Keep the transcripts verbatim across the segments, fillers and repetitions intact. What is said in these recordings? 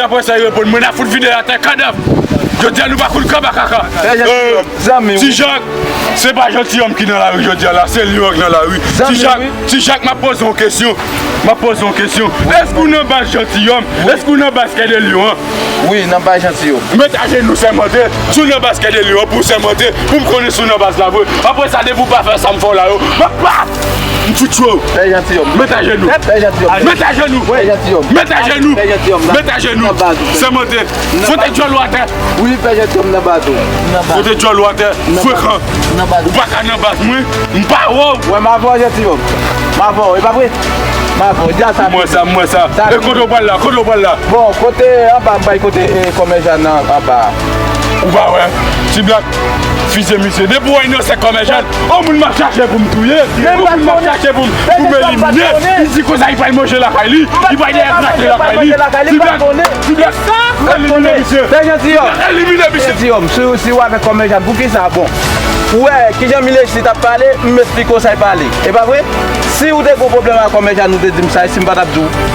Apre sa, yo reponn mwen, n a fout vide atè kadav. Jodi a, nou pa konn kaba kaka. Ti Jak, se pa Jantiyòm ki nan lari jodi a la, se lyon k nan lari. Ti Jak, Ti Jak, m ap poze yon kesyon. M ap poze yon kesyon. Èske ou nan baz Jantiyòm? Èske ou nan baz Kè de Lyon an? Wi, nan baz Jantiyòm. Met ajenou sèmante. Si w nan baz Kè de Lyon an, pou w sèmante, pou m konnen si w nan baz la vre. Apre sa, depi w pa fè sa m fè w la yo, m ap pa M fout cho. Pè Jantiyòm. Met ajenou. Pè Jantiyòm. Met ajenou. Pè Jantiyòm. Met ajenou. Pè Jantiyòm. Met ajenou. Sèmante. Fote djòl ou atè. Wi, Pè Jantiyòm nan baz ou. Fote djòl ou atè. Frekan. Ou pa ka nan baz mwen. M pa wè w. Wè, m avè w, Jantiyòm. M avè w, e pa vre? M avè w, di a sa. M wè sa, m wè sa. E kote w pral la? Kote w pral la? Bon, kote anba, m bay kote, e, kòmè Jan nan anba. Ou pa wè? Ti Blak, fize misye. Depi w wè inosan kòmè Jan, yon moun m ap chache pou m touye, yon moun m ap chache pou m, pou m elimine. Li di konsa li pral manje lakay li, li pral dèyè grate lakay li. Ti Blak, Ti Blak, elimine misye. Elimine misye. Si, si w avèk kòmè Jan, poukisa? Bon, ou wè kijan Milechi t ap pale, m esplike w sa l pale. E pa vre? Si w te gon pwoblèm ak kòmè Jan, ou te di m sa, e si m pa t ap di w?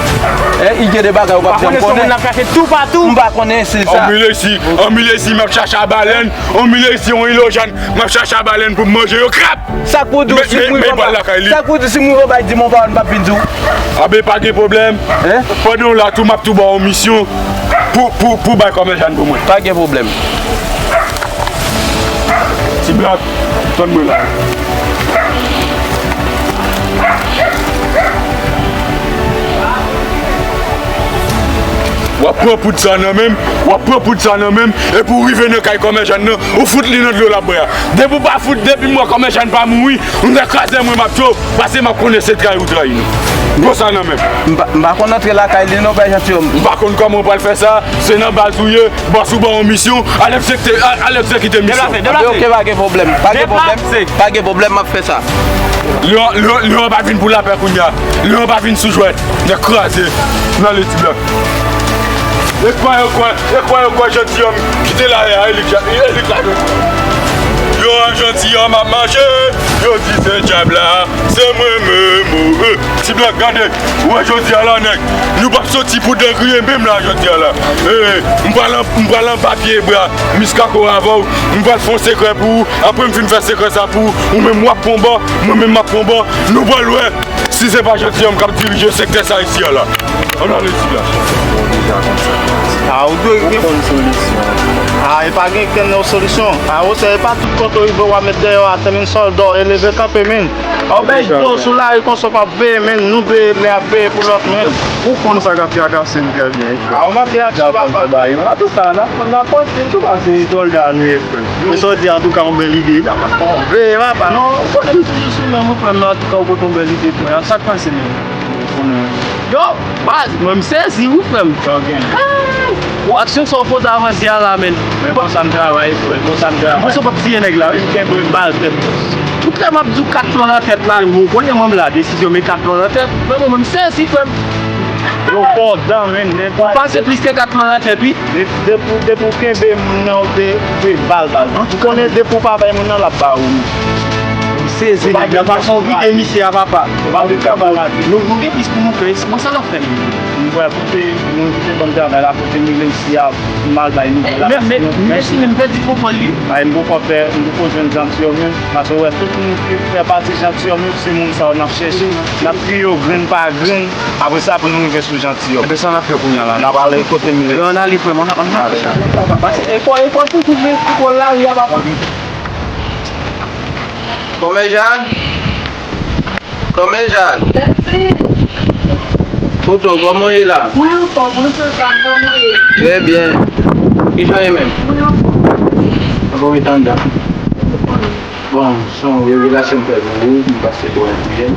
E, i gen de bagay ou p ap janm konnen. M pa konnen si sa. An Milechi, an Milechi, m ap chache a balèn. On milye isi, on ilojàn, m ap chache a balèn pou m manje yo, krap! Sa k pou di w si m rive anba? Sa k pou di w si m rive anba, di m on pawòl, m p ap vin di w? Abe, pa gen pwoblèm. Pandan w la tou, m ap tou ba w on misyon pou, pou, pou bay kòmè Jàn pou mwen. Pa gen pwoblèm. Ti Blak, tann mwen la. W ap pran poud sa nan men m, w ap pran poud sa nan men m, epi w rive nan kay kòmè Jàn nan, ou fout li nan dlo l ap bwè a. Depi w pa fout, depi m wè kòmè Jàn pa mouri, m ta kraze mwen m ap tchou, paske m ap konnen se trayi ou trayi nou. Pran sa nan men m. M pa, m pa konn antre lakay li non, Pè Jantiyòm. M pa konn kòman w pral fè sa, se nan baz ou ye, bòs ou ba w yon misyon, al egzekite, al, al egzekite misyon. Deplase, deplase. Ok, pa gen pwoblèm, pa gen pwoblèm, pa gen pwoblèm, m ap fè sa. Lyon, Lyon, Lyon pa vin pou lapè kounye a. Lyon pa vin sou jwèt. Nèg kraze. Nan leti blan. E kwa yo kwè, e kwa yo kwè Jantiyòm ki te la a, e li k, e li k la menm. Yo, Jantiyòm ap mache, yo di se dyab la, se mwen menm, oh, eh. Ti Blak, gade, ou wè jodi a la, nèg, nou p ap soti pou dan griye menm la jodi a la. Eh, m pral an, m pral anba pye bwa Miskako avè w, m pral fè yon sekrè pou ou, apre m fin fè sekrè sa pou ou, ou menm w ap pran bò, mwen menm m ap pran bò, nou pral wè si se pa Jantiyòm k ap dirije sektè sa isi a la. Ann ale isi la. A, ou dwe gen. Ou konn solisyon. A, e pa gen kenn lòt solisyon. A, ou se e pa tout kote w rive w a met dèyè w a, se menm sòlda w e leve kanpe menm. A, ou bay do sou lari konsa w p ap veye menm, nou veye, lè ap veye pou lòt menm. Ou konn sa k ap trakase m trè byen. A, ou m ap trakase w, papa. Antouka, n ap, n ap kontinye tou pase sòlda nou ye, frè. Men sa w di, antouka, yon bèl ide. Veye, papa. Non, ou konnen m toujou sou menm ou, frè m, men antouka, ou pote yon bèl ide pou mwen. Sa k pase menm? Yo, baz, mwen m sezi wi frè m. Ou aksyon sa w poze avanse a la menm. Men konsa m travay frè, konsa m travay. Konsa w p ap tiye nèg la wi. M kenbe bal tèt. Tout lè m ap di w kat plan nan tèt la, ou konnen mwen m la desizyon men kat plan nan tèt. Men mwen m sezi frè m. Yo fò dan menm. Ou pase plis ke kat plan nan tèt wi. Depi, depi, depi w kenbe moun nan, ou te, ou te bal, bal. Ou konnen depi w pa bay moun nan, l ap ba ou. M sezi nèg la, fason w vide misye a, papa. Nou, nou gen plis pou nou fè, bon, sa n ap fè menm? M wè, kote moun ki te ban m travay la, kote m rive isi a, m al bay nouvèl la. Men, men, men si menm pèdi konprann li. Ay, m poko fè, m poko jwenn Jantiyòm menm. Paske w wè, tout moun ki fè pati Jantiyòm yo, se moun sa yo n ap chèche. N ap triye yo grenn pa grenn. Apre sa, pou nou rive sou Jantiyòm. Ebyen, sa n ap fè kounye a la? N ap ale kote m ye. Yo, ann ale, frè m, ann, ann. Ale. Pase, e fò, e fò toujou vin pou kò lari a, papa. Kòmè Jàn? Kòmè Jàn? Toto, kòman w ye la? Mwen anfòm, mwen se sa, kòman w ye? Trè byen. Kijan w ye menm? Mwen anfòm. Anfòm, ret anndan. Bon, se yon revelasyon m fè pou ou, m pase bò w touye.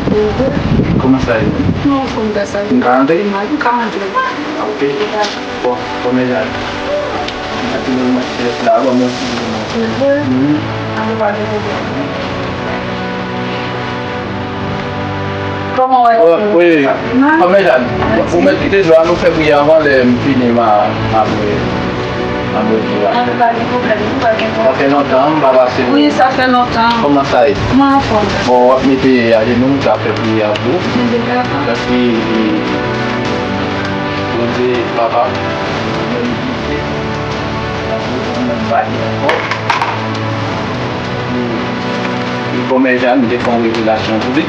Kòman sa ye menm? Mwen anfòm, pè sa. M ka rantre? M ka rantre. Ok. Bon, kòmè Jàn? Mwen te mwen chèf la, bon, mwen ti mwen. Mhm. Ann pale pou mwen. Kòman w wè? Wi, wi. Kòmè Jàn? Ou mèt kite dlo a, nou fè priyè anvan lè m fini, m a, m a, m a bwè dlo a. Ann pale pou mwen, nou pa gen pwoblèm. Sa fè lontan, m pa pase. Wi, sa fè lontan. Kòman sa ye? Mwen anfòm. Bon, w ap mete ajenou, m ka fè priyè pou ou. Mete kaka. Mèsi, Bondye, papa. Pale ankò. Kòmè Jan, m te fè yon revelasyon pou li.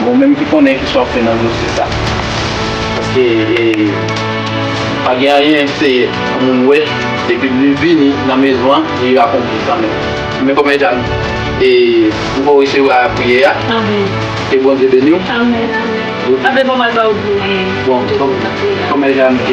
Bon, ou menm ki konnen kisa w ap fè nan dosye sa. Paske, e, pa gen anyen, se moun wè, depi li vini nan mezon an, li rakonte kanmenm. Men Kòmè Jan, e, ou poko resevwa lapriyè a. Amèn. Ke Bondye beni w. Amèn, amèn. Apre bon, m al ba w dlo. Bon, bon, Kòmè Jan, e,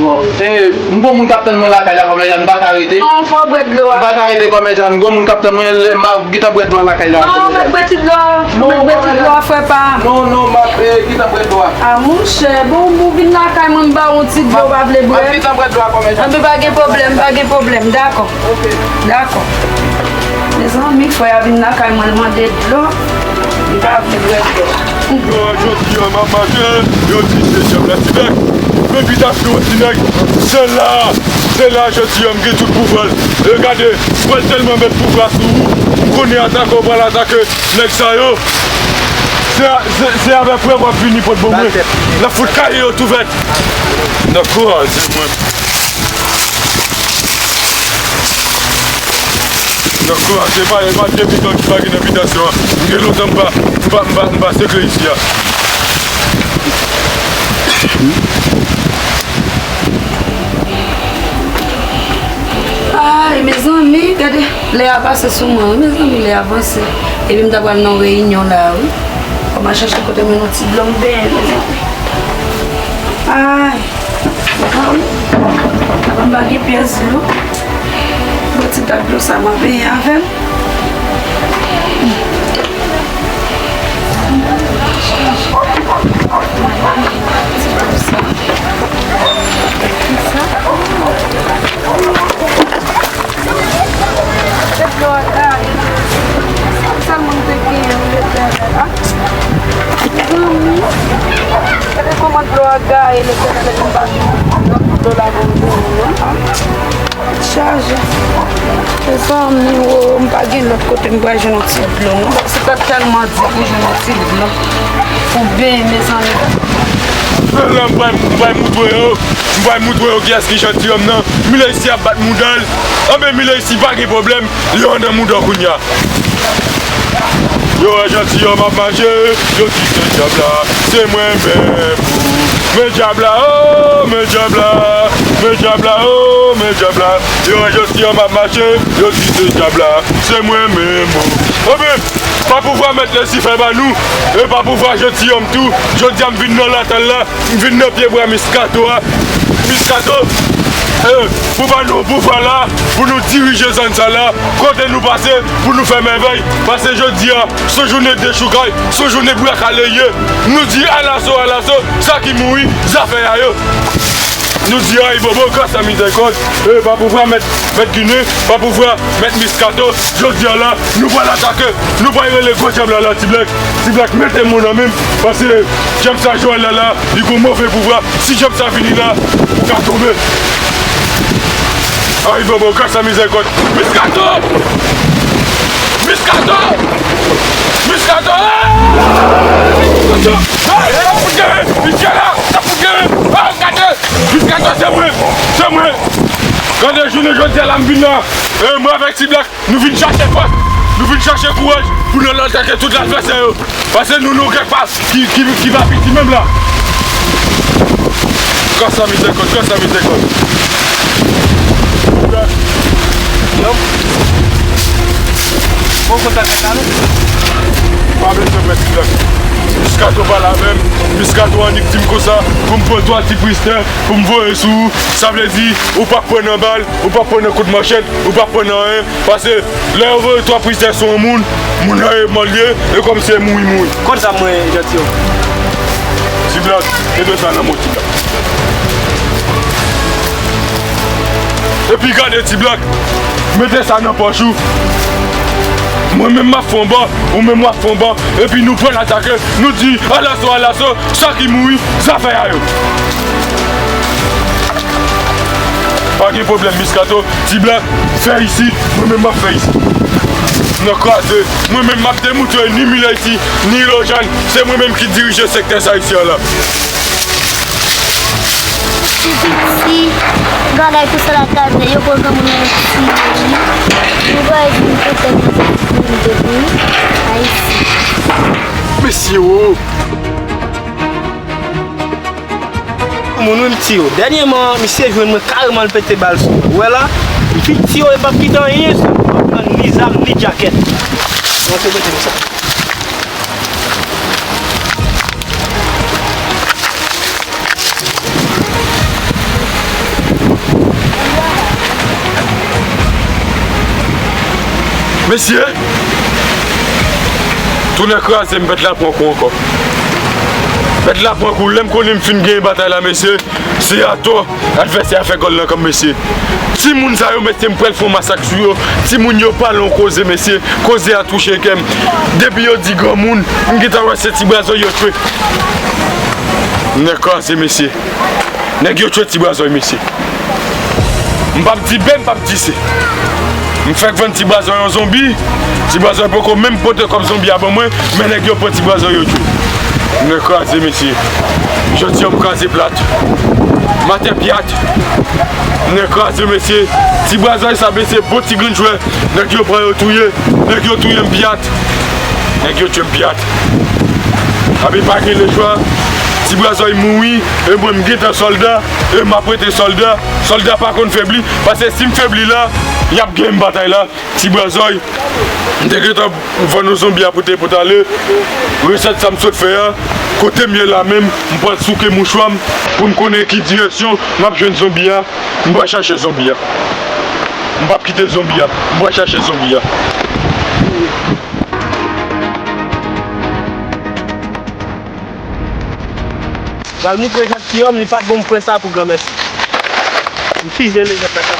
bon, e, m gon moun k ap tann mwen lakay la, Kòmè Jan, m pa ka rete. Non, fò w bwè dlo a. M pa ka rete, Kòmè Jan, gon moun k ap tann mwen, m ap gentan bwè dlo a lakay la, Kòmè Jan. Non, mèt bwè ti dlo a. Mèt bwè ti dlo a, frè pa m. Non, non, m ap, e, gentan bwè dlo a. A, monchè, bon, ou vin lakay mwen, m ba w yon ti dlo, w pa vle bwè. M ap gentan bwè dlo a, Kòmè Jan. Anben, pa gen pwoblèm, pa gen pwoblèm, dakò. Ok. Dakò. Mezanmi, frè a vin lakay mwen, l mande dlo. Li pa vle bwè dlo. Yo, jodi a, m ap mache, yo di se dyab la, Ti Blak. Men bitasyon, ti nèg. Se la, se la, jodi a, m gen tout pouvwa l. E gade, m pral tèlman met pouvwa sou ou. M konnen atake w pral atake nèg sa yo. Se, se, se avèk frè w ap vini pot bon mwen. L ap fout kaye yo tou vèt. Nan kouraje mwen. Nan kouraje, pa, e pa depi gang ki pa gen nan bitasyon an. M gen lontan m pa, m pa, m pa, m pa sekle isi a. Ay, mezanmi, gade, lè a pase sou mwen, wi, mezanmi, lè a avanse. Epi m ta pral nan yon reyinyon la, wi. Fò m al chache kote m yon ti dlo m benyen, mezanmi. Ay. Avan m pa gen pyès dlo. Bon, ti tak dlo sa, m ap benyen avè l. Ti dlo sa. Sèl moun te genyen, m te fè la. Zanmi, gade kòman dlo a gaye, Letènèl, m pa gen dlo la pou m benyen non. Chaje. Mezanmi, o, m pa gen lòt kote m pral jwenn yon ti dlo non. Se ta tèlman di pou jwenn yon ti dlo pou benyen, mezanmi. Lè m pral, m pral moutre yo, m pral moutre yo kiyès ki janti yòm nan. Mile isi ap bat mouda l. Anben, Mile isi pa gen pwoblèm. Yo nan mouda w kounya. Yo wè janti yòm ap mache, yo di se dyab la, se mwen menm. Men dyab la, o, men dyab la, men dyab la, o, men dyab la. Yo wè janti yòm ap mache, yo di se dyab la, se mwen menm. Anben, pa pouvwa mèt Lisifè ba nou, e pa pouvwa janti yòm tou, jodi a m vin nan latal la. M vin nan pye bwa Miskato a. Miskato, eh, pou ba nou pouvwa la, pou nou dirije zòn sa la, kote nou pase, pou nou fè mèvèy. Pase jodi a, se jounen dechoukay, se jounen bwa kale ye. Nou di alaso, alaso, sa ki mouri, zafè a yo. Nou di ay bobo, gras a mizèrikòd, eh, pa pouvwa mèt, mèt Ginen, pa pouvwa mèt Miskato. Jodi a la, nou pral atake, nou pral rele gwo dyab la la, Ti Blak. Ti Blak, mete men w nan men m, paske dyab sa Joel la la, li gon move pouvwa. Si dyab sa vini la, ou ka tonbe. Ay, bobo, gras a mizèrikòd. Miskato! Miskato! Miskato! Hey! Miskato! Hey! Hey! Hey! Miskato! Miskato! Miskato, se mwen! Se mwen! Gade, jounen jodi a la, m vin la. E, mwen avèk Ti Blak, nou vin chache fòs, nou vin chache kouraj pou nou al atake tout advèsè yo. Pase nou, nou kèk pa ki, ki, ki pa piti menm la. Gras a mizèrikòd, gras a mizèrikòd. Bon, kontak la, non? Pa bezwen mèt Ti Blak. Miskato pa la menm. Miskato annik di m konsa pou m pran twa ti pristè pou m voye sou ou. Sa vle di, ou p ap pran nan bal, ou p ap pran nan kout manchèt, ou p ap pran nan anyen. Pase lè yo voye twa pristè sou yon moun, moun nan e mò l ye, e kòm se mouri mouri. Kòd sa mwen, janti yo. Ti Blak, mete sa nan men w, Ti Blak. Epi gade, Ti Blak, mete sa nan pòch ou. Mwen menm m ap fè yon bò, ou menm w ap fè yon bò. Epi nou pral atake, nou di alaso, alaso, sa ki mouri, zafè a yo. Pa gen pwoblèm, Miskato. Ti Blak, fè isit, mwen menm m ap fè isit. Nan kraze, mwen menm m ap demoutre ni Mileisi, ni Lojàn, se mwen menm ki dirije sektè sa isi a la. Piti, gade pou sa lakay, yo pran granmoun nan ti wi. Nou pa di nou kontan nan sa ki vin de pou nou. Ayisyen. Mesye, o! Moun wi m tiye w. Dènyèman, misye jwenn mwen kareman l pete bal sou mwen. Ou wè la? M fin tiye w e m p ap kite anyen sou ou. M p ap pran ni zam, ni djakèt. Montre mwen sa. Mesye, tounen kraze m, bèt la pran kou ankò. Bèt la pran kou, lè m konnen m fin genyen batay la, mesye, se atò advèsè a fè gòl nan kan m, mesye. Timoun sa yo, mesye, m pral fè yon masak sou yo. Timoun yo pale yon koze, mesye, koze a touche kè m. Depi yo di granmoun, m gentan wè se ti brazòy yo tchwe. Nèg kraze, mesye. Nèg yo tchwe ti brazòy, mesye. M p ap di B, m p ap di C. M fèk vann ti brazòy yon zonbi. Ti brazòy poko menm pote kòb zonbi a ban mwen, men nèg yo pran ti brazòy yo tchwe. Nèg kraze, mesye. Jodi a m kraze plat. M atè pyat. Nèg kraze, mesye. Ti brazòy sa, mesye, bon ti grenn jwè. Nèg yo pran yo touye. Nèg yo touye m pyat. Nèg yo tchwe m pyat. Abi pa gen lechwa. Ti brazòy mouri. E mwen m gentan sòlda. E m ap rete sòlda. Sòlda pa konn febli. Paske si m febli la, y ap genyen m batay la. Ti brazòy. M te gentan vann nou zonbi a pou te pou t ale. Resèt sa m sot fè a. Kote m ye la menm, m pral souke mouchwa m pou m konnen ki direksyon m ap jwenn zonbi a. M pral chache zonbi a. M p ap kite zonbi a. M pral chache zonbi a. Pral moutre jantiyòm, li pa t bon pou pran sa pou granmèsi. M fize lejè pèp la.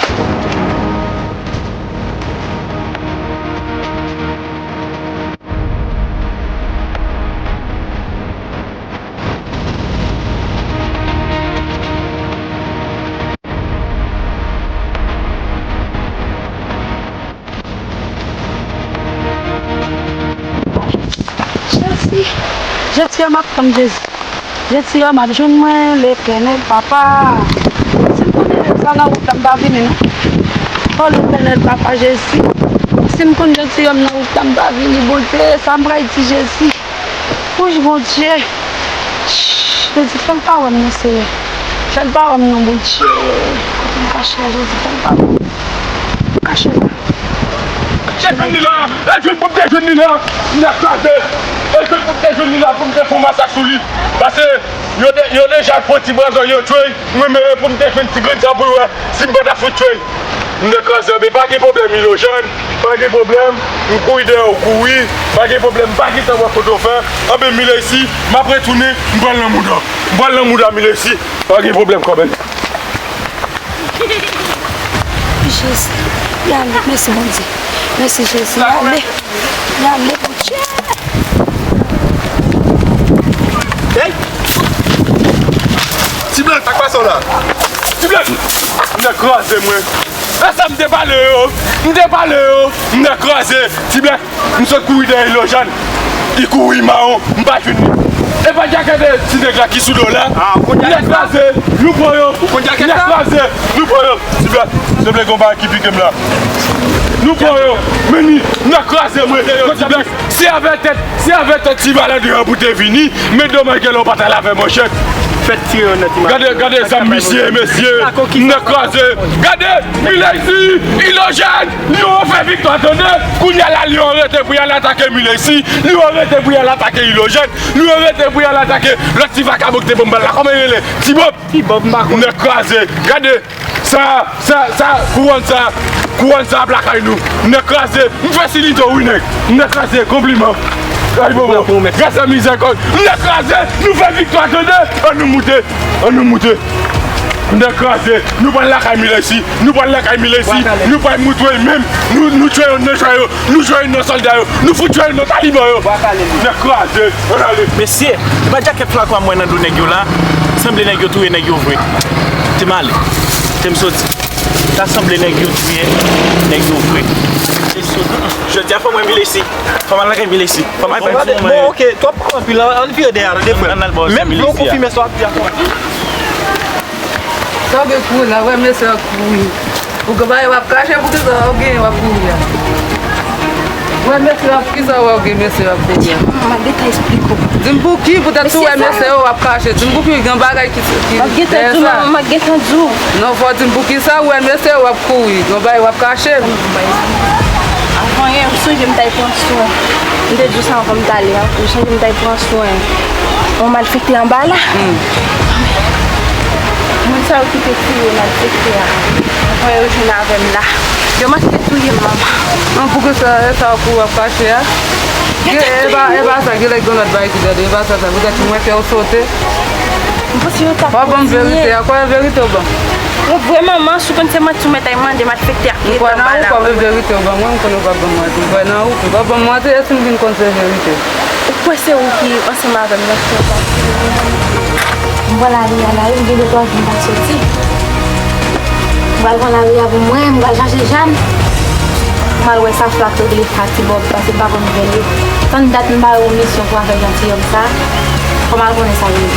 Jezi, jezi, m ap tann Jezi. Jezi, m ap jwenn mwen, Letènèl, Papa. Si m konnen sa nan wout la, m pa vini, non. O Letènèl, Papa Jezi. Si m konn jezi, m nan wout la, m pa vini, Bondye. Sa m pral di, Jezi. Wouy, Bondye. Jezi, fè l pa wè m non, Seyè. Fè l pa wè m non, Bondye. Kote m kache a, Jezi, fè l pa wè m. Kache la. Te jwenn li la. E jwenn pou m te jwenn li la. M ap kraze. E jwenn pou m te jwenn li la pou m te fè yon masak sou li. Paske yo de-, yo deja pran ti brazòy yo tchwe. Mwen menm pou m te jwenn ti grenn sa pou l wè si m pa ta fout tchwe l. M te kraze, men pa gen pwoblèm, Ilojèn. Pa gen pwoblèm. M kouri dèyè w kouri. Pa gen pwoblèm. M pa gentan wè kote w fè. Anben, Milesi, m ap retounen. M pral nan mouda. M pral nan mouda, Milesi. Pa gen pwoblèm, kanmenm. Jezi. Li ale. Mèsi, Bondye. Mèsi, Jezi. Li ale. Li ale, Bondye. Hey! Ti Blan, sa k pase w la? Ti Blan! Nèg kraze mwen. E sa m te pale yo? M te pale yo. Nèg kraze. Ti Blan, m sot kouri dèyè Ilojèn. Li kouri mawon. M pa jwenn li. E pa djakèt ti nèg la ki sou do la. Ah, ou konn djakèt la? Nèg kraze. Nou pran yo. Ou konn djakèt la? Nèg kraze. Nou pran yo. Ti Blan, se vle gon bagay ki pike m la. Nou pran yo. Men ni, nèg kraze mwen. Ti Blan. Se avè tèt, se avè tèt ti malandren an pou te vini, men domaj gen lè w pa t al avè manchèt. Fèt tire yon nèt. Gade, gade zam misye, mesye. Nèg kraze. Gade, Milesi, Ilojèn, Lyon fè viktwa, tande. Kounye a la, Lyon rete pou y al atake Milesi. Lyon rete pou y al atake Ilojèn. Lyon rete pou y al atake lòt ti vakabon ki te ban m bal la. Kòman l rele? Ti Bòb. Ti Bòb, m pa konn. Nèg kraze. Gade. Sa, sa, sa, kouwòn sa, kouwòn sa ap lakay nou. Nèg kraze, m fè si li tou wi nèg. Nèg kraze, konpliman. Ay, bobo. Gras a mizèrikòd. Nèg kraze, nou fè viktwa, tande. Ann nou moute, ann nou moute. Nèg kraze, nou pral lakay Milesi, nou pral lakay Milesi, nou pral moute menm. Nou, nou tchwe yo, nou tchwe yo. Nou jwenn nan sòlda yo. Nou fout jwenn nan taliban yo. Nèg kraze. Ann ale. Mesye, se pa djakèt flakon a m wè nan do nèg yo la. Sanble nèg yo touye nèg yo vre. Te m ale. Te m soti. Ta sanble nèg yo touye nèg yo vre. Jodi a fò mwen vile isi. Fò m al lakay vile isi. Fò m al bay ti moun manje. Bon, ok, twòp anpil. Ann vire dèyè a, tande frè m. Menm lè w konfime sa w ap di a. Sa w gen kouri la, wè mesye w ap kouri. Ou gen bagay w ap kache, poukisa w gen w ap kouri a? Wè mesye w ap, kisa w gen mesye w ap kouri a? Manman, m ap gentan esplike w. Di m pouki, poutèt si w wè mesye w ap kache. Di m pouki, gen bagay ki, ki dèyè sa. M ap gentan di w, manman, m ap gentan di w. Non, fò w di m poukisa w wè mesye w ap kouri. Gen bagay w ap kache. Avan yè, ou sonje m t al pran swen. M te di w sa anvan m t ale an. Ou sonje m t al pran swen yon malfektè anba la. Moun sa yo ki te touye malfektè a, avan yo jwenn avè m la, yo manke touye m, manman. An, poukisa, e sa w ap kache a? Gen, e pa, e pa sa, genlè gen lòt bagay ki dèyè, e pa sa, sa poutèt mwen fè w sote. M panse yo t ap kontinye. W ap ban m verite a, kwè verite w ban m. Mwen vrèman, manman, si w konn se manti w mèt al mande, malfektè a ki rete anba la. M kwè nan ou, kwè m verite w ban mwen, m konnen w p ap ban m manti. M kwè nan ou, w p ap ban m manti, e si m vin konn se verite? Ou kwè se ou ki ansanm avè m nan fè sa? M pran lari a la wi, m gen de twa jou m pa soti. M pral pran lari a pou mwen, m pral chache Jàn. M al wè sa Flak regle ak Ti Bòb, paske m pa konn nouvèl yo. Tann dat m pa wè yon misyon pou afè jantiyòm sa. Fò m al konnen sa l ye.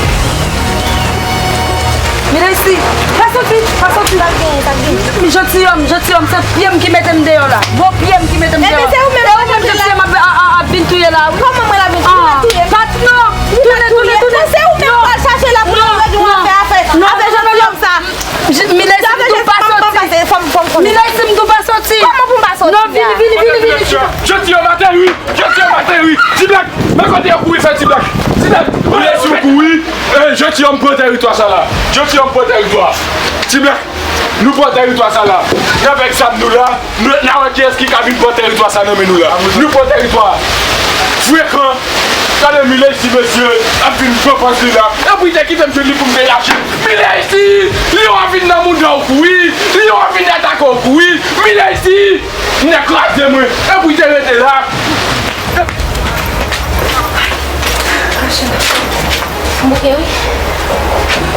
Milesi, pa soti, pa soti. Sa k genyen, sa k genyen? Jantiyòm, jantiyòm, se pye m ki mete m deyò la. Gwo pye m ki mete m deyò la. Ebyen, se ou menm k ap chache la. Jantiyòm ap, a, a, ap vin touye la, wi. Kòman mwen la vin touye? Tounen, tounen, tounen, tounen. Se ou menm k al chache la pou nou regle yon afè, afè, afè jantiyòm sa. Milesi, m tou pa soti. Milesi, m tou pa soti. Kòman pou m pa soti la? Non, vini, vini, vini, vini. Jantiyòm ateri, jantiyòm ateri. Ti Blak, men kote yo kouri fè Ti Blak. Ti Blak, Milesi ou kouri. Eh, jantiyòm pran tèritwa sa la. Jantiyòm pran tèritwa. Ti Blak, nou pran tèritwa sa la. N avèk zam nou la. Nou, n a wè kiyès ki ka vin pran tèritwa sa nan men nou la. Nou pran tèritwa. Frekan. Gade Milesi, mesye, ap vin pran pòz li la. Epi te kite m jwenn li pou m te lache. Milesi! Lyon an vin nan mouda w kouri. Lyon an vin atake w kouri. Milesi! Nèg kraze mwen. Epi te rete la. M bouke wi.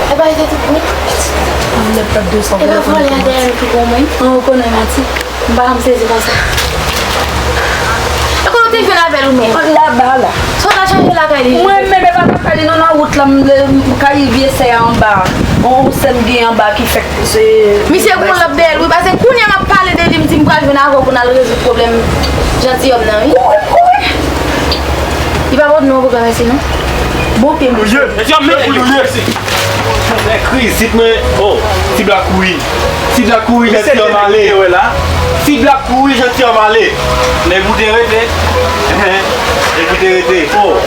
E pa rete tout wi. Pitit. Mwen t ap de san. E pa vòlè a dèyè m ki pran mwen. An, ou konnen manti. M pa janm sezi konsa. E kote w te jwenn avè l ou menm? Laba la. Sa w t al chache lakay li? Mwen menm e pa lakay li non, nan wout la, m, m kay vye sè a anba. On sè m gen anba ki fèk se. Misye gon lòt dèyè l wi, paske kounye a m ap pale de li, m di m pral jwenn avè w pou n al rezoud pwoblèm jantiyòm nan wi. Kouri, kouri. Li pa pote non pou granmesi non. Bon pye m. Mesye, mesye, mesye. Mwen krizit mwen. Oh, Ti Blak kouri. Ti Blak kouri, jantiyòm ale. Ti Blak kouri, jantiyòm ale. Nèg ou te rete. Nèg ou te rete. Oh.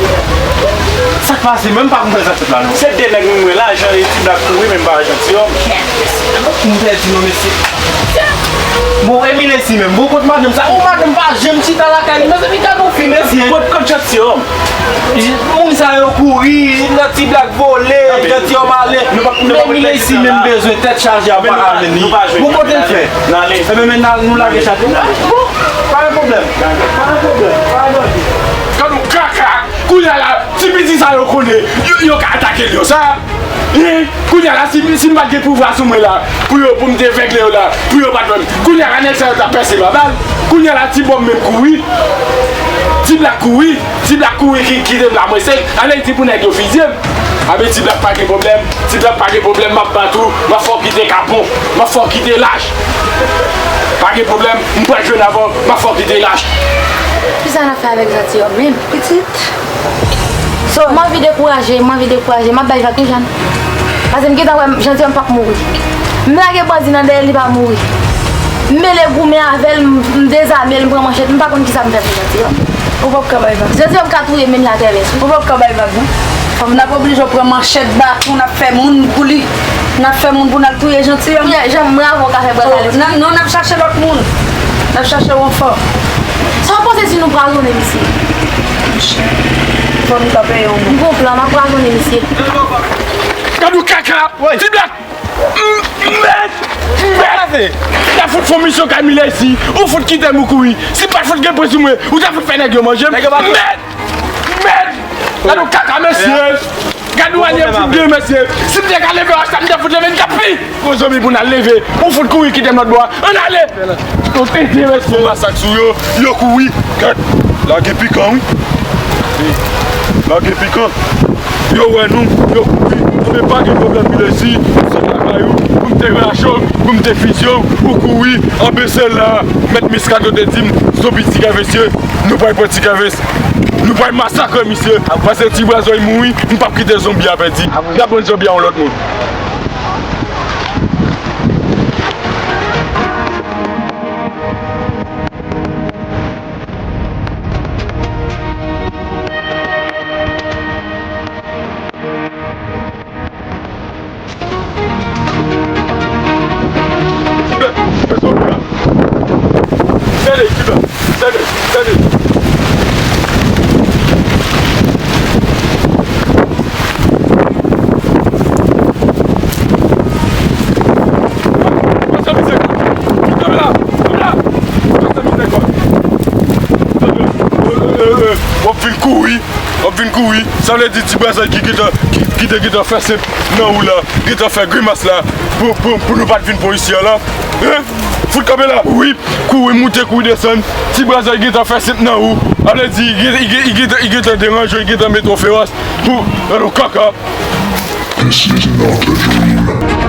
Sa k pase? Mwen m pa konprann sa k fèt la non. Se de nèg mwen wè la, jan e Ti Blak kouri, men m pa wè jantiyòm. M pèdi non, mesye. Bon, e Milesi menm. Bon, kot madanm sa? Oh, madanm pa janm chita lakay li. Mezanmi, gade yon fi, mesye. Kot, kot jantiyòm? Moun sa yo kouri, nan Ti Blak vole, jantiyòm ale. Men Milesi menm bezwen tèt chaje a pa ka jwenn li. Bon, kote l fè? Ebyen, men nou lage chak. Bon, pa gen pwoblèm. Pa gen pwoblèm. Pa gen danje. Gade yon kaka. Kounye a la, ti piti sa yo konnen, yo, yo ka atake l yo. Sa, hein? Kounye a la, si, si m pa t gen pouvwa sou mwen la, pou yo, pou m te vengle yo la, pou yo pa t wè m. Kounye a la, nèg sa yo t ap pèse m a bal. Kounye a la, Ti Bòb menm kouri. Ti Blak kouri. Ti Blak kouri ki, kite m la, mwen sèl. Ann Ayiti pou nèg yo fizye m. Abe, Ti Blak pa gen pwoblèm. Ti Blak pa gen pwoblèm, m ap bat ou. M ap fè w kite kapon. M ap fè w kite lach. Pa gen pwoblèm. M pral jwenn avè w. M ap fè w kite lach. Kisa n ap fè avèk jantiyòm menm? Pitit. So, m anvi dekouraje, m anvi dekouraje. M ap bay vag wi, Jàn. Paske m gentan wè jantiyòm p ap mouri. M lage bandi nan dèyè l, li pa mouri. M mele goumen avè l, m, m dezame l, m pran manchèt, m pa konn kisa m fè pou jantiyòm. Ou p ap ka bay vag. Jantiyòm ka touye menm latèrès wi. Ou p ap ka bay vag non. N ap oblije pran manchèt, baton, n ap fè moun pou li. N ap fè moun pou n al touye jantiyòm. Jan m avè w ka fè bwa kale. Non, non, n ap chache lòt moun. N ap chache ranfò. Sa w panse si nou pwazonnen misye? Fò nou ta peye yon moun. M gon plan, m ap pwazonnen misye. Gad yon kaka! Ti Blak! M, mèd! Mèd! Ou ta fout fè misyon kay Milesi, ou fout kite m ou kouri. Si m pa t fout gen pwen sou mwen, ou ta fout fè nèg yo manje m. Mèd! Mèd! Gad yon kaka, mesye! Gad yon alye m fout gen, mesye! Si m te ka leve wòch sa, m te fout leve, m t ap pi gwo zonbi pou n al leve. Ou fout kouri kite m lòt bò a. Ann ale! Ou tete, mesye! Fè masak sou yo, yo kouri. Gad! Lage pikan, wi! Lage pikan! Yo wè nou, yo kouri. Men pa gen pwoblèm, Milesi. Se pa Pou m te rache w, pou m te fizye w, ou kouri, anben se la, mèt Miskato te di m, se yon piti kavesye, nou pral pran ti kavès, nou pral masakre misye, paske ti brazòy mouri, m p ap kite zonbi a pèdi. Y ap rann zonbi a yon lòt moun. Tande, tande, tande. W ap vin kouri. W ap vin kouri. Sa vle di ti brazòy ki gentan, ki, ki te gentan fè senp nan ou la, gentan fè grimas la, pou, pou, pou nou pa t vin pran isi a la. Hein? Fout kanpe la. Wi, kouri moute, kouri desann. Ti brazòy gentan fè senp nan ou. Sa vle di, li gen-, li gen-, li gentan, li gentan deranje w, li gentan mete w fewas. Pou, nan yon kaka. This is not a dream.